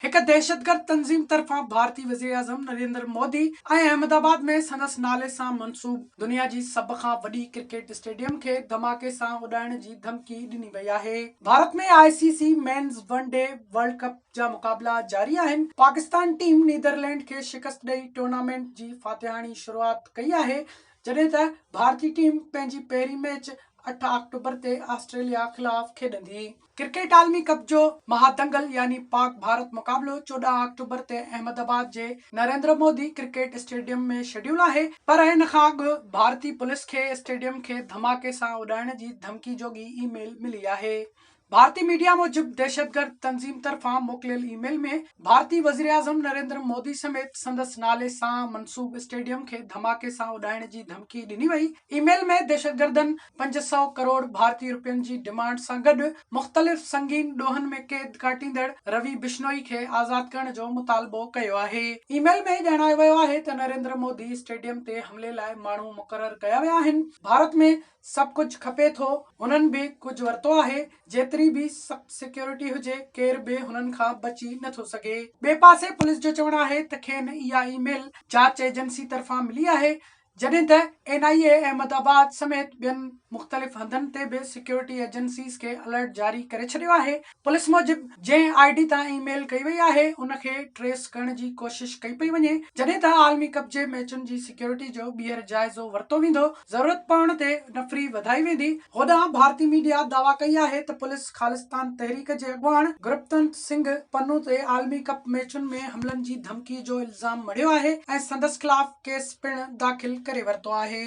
هڪ دهشتگرد تنظيم طرفان ڀارتي وزيراعظم نريندر مودي ۽ احمد آباد ۾ سندس نالي سان منسوب دنيا جي سڀ کان وڏي ڪرڪيٽ اسٽيڊيم کي ڌماڪي سان اڏائڻ جي ڌمڪي ڏني وئي آهي. Bharat ۾ I C C men's one day world cup جا مقابلا جاري آهن، پاڪستان ٽيم نيدرلينڊ کي شڪست ڏئي ٽورنامينٽ جي فاتحاڻي شروعات ڪئي آهي، جڏهن ته ڀارتي ٽيم پنهنجي پهرين ميچ 8 آڪٽوبر تي آسٽريليا خلاف کيڏندي. ڪرڪيٽ عالمي ڪپ جو مهادنگل يعني پاڪ ڀارت مقابلو 14 آڪٽوبر تي احمد آباد جي Narendra Modi cricket stadium ۾ schedule آهي پر ان کان اڳ ڀارتي پوليس کي اسٽيڊيم کي ڌماڪي سان اڏائڻ جي ڌمڪي جوڳي اي ميل ملي آهي. ڀارتي ميڊيا موجب دهشتگرد تنظيم طرفان موڪليل اي ميل ۾ ڀارتي وزيراعظم نريندر مودي سميت سندس نالي سان منسوب اسٽيڊيم کي ڌماڪي سان اڏائڻ جي ڌمڪي ڏني وئي. اي ميل ۾ دهشتگردن 500 ڪروڙ ڀارتي رپين جي ڊمانڊ سان گڏ مختلف سنگين ڏوهن ۾ قيد ڪاٽيندڙ روي بشنوئي کي آزاد ڪرڻ جو مطالبو ڪيو آهي. اي ميل ۾ ڄاڻايو ويو آهي ته نريندر مودي اسٽيڊيم تي حملي لاء ماڻهو مقرر ڪيا ويا آهن، ڀارت ۾ سڀ ڪجهه کپي ٿو، هنن به ڪجهه ورتو آهي، جيتري به سخت سيڪيورٽي هجي ڪير به هنن کان بچي نه ٿو سگهي. ٻئي پاسي پوليس جو چوڻ آهي ته کين اها اي ميل جاچ ايجنسي طرفان ملي آهي، جڏهن ته N I A Ahmedabad سميت ٻين مختلف هنڌن تي به سيڪيورٽي ايجنسيز کي الرٽ جاري ڪري ڇڏيو آهي. پوليس موجب جنهن I D تان اي ميل ڪئي وئي آهي ان کي ٽريس ڪرڻ جي ڪوشش ڪئي پئي وڃي، جڏهن ته عالمي ڪپ جي ميچن جي سيڪيورٽي جو ٻيهر جائزو ورتو ويندو، ضرورت پوڻ تي نفري وڌائي ويندي. هوڏانهن ڀارتي ميڊيا دعويٰ ڪئي آهي ته پوليس خالصتان تحريڪ جي اڳواڻ گرپتونت سنگهه پنو تي عالمي ڪپ ميچن ۾ حملن جي ڌمڪي جو الزام مڙهيو آهي ۽ سندس خلاف ڪيس پڻ داخل ڪري ورتو آهي.